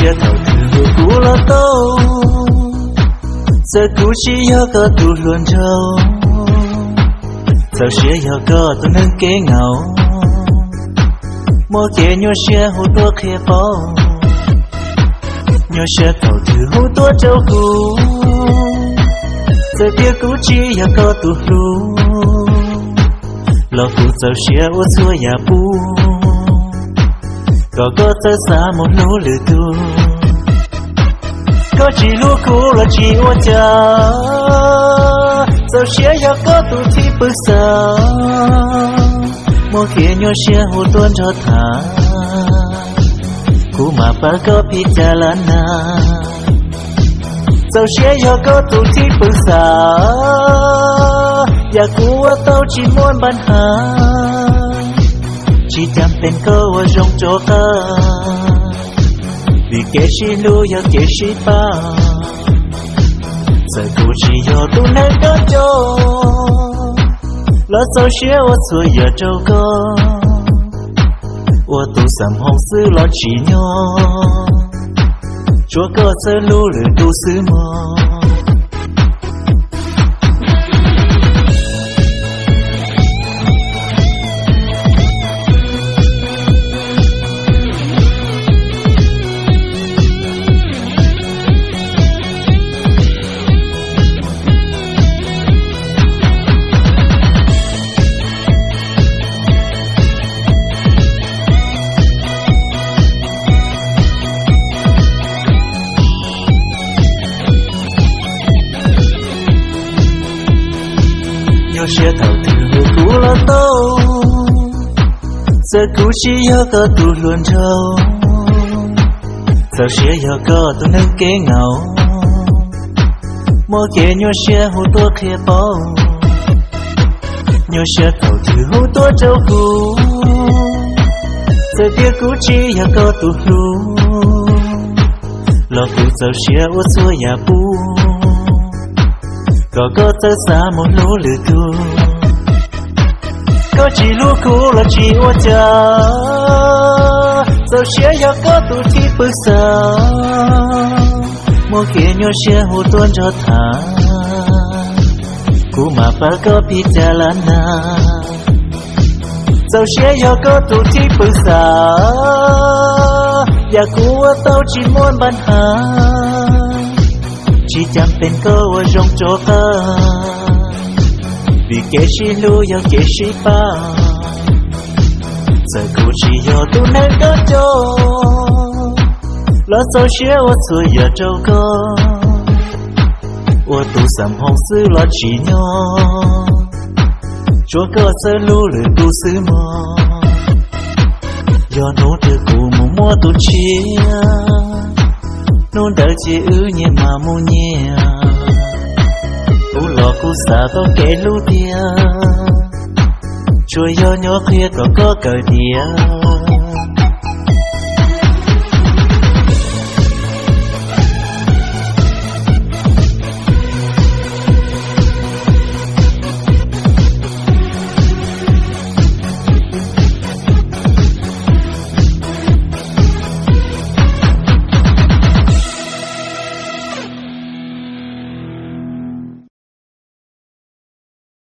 Siab thaum twg hu kuv los tau, txawm kuv tsis yog koj tus hluas nraug, txaus siab yog koj tus neeg kev heev, muaj kev nyuaj siab hu tuaj qhia paub. Nyuaj siab thaum twg hu tuaj rau kuv, txawm tias kuv tsis yog koj tus hlub, los kuv txaus siab ua txhua yam pub, kom koj txawj xav mus hlub lwm tus. Koj tsis hlub kuv los tsis ua cas, txaus siab yog koj tus thib pw xav, muaj kev nyuaj siab hu tuaj nrog tham, kuv mam pab koj phim cas las nag. Txaus siab yog koj tus thib pw xav, yam kuv ua tau tsis muaj npa nhas, tsis cam pees koj ua zoo rov qab, vim kev sib hlub yog kev sib pab. Txawm kuv tsis yog tus neeg koj coj, los txaus siab ua txhua yam rau koj, ua tus xam hoo xwb los tsim nyog, tsuav koj txawj hlub lwm tus xwb mog. Nyuaj siab thaum twg hu kuv los tau, txawm kuv tsis yog koj tus hluas nraug, txaus siab yog koj tus neeg kev heev, muaj kev nyuaj siab hu tuaj qhia paub. Nyuaj siab thaum twg hu tuaj rau kuv, txawm tias kuv tsis yog koj tus hlub, los kuv txaus siab ua txhua yam pub, kom koj txawj xav mus hlub lwm tus. Koj tsis hlub kuv los tsis ua cas, txaus siab yog koj tus thib pw xav, muaj kev nyuaj siab hu tuaj nrog tham, kuv mam pab koj phim cas las nag. Txaus siab yog koj tus thib pw xav, yam kuv ua tau tsis muaj npa nhas, tsis cam pees koj ua zoo rov qab, vim kev sib hlub yog kev sib pab. Txawm kuv tsis yog tus neeg koj coj, los txaus siab ua txhua yam rau koj, ua tus xam hoo xwb los tsim nyog, tsuav koj txawj hlub lwm tus xwb mog. Yog hnub twg kuv mus muaj tus tshiab, hnub ntawd ces wb nyias mam mus nyias. Kuv los kuv xav tau kev hlub tiag, tsuas yog nyob qhia kom koj kawm tiav.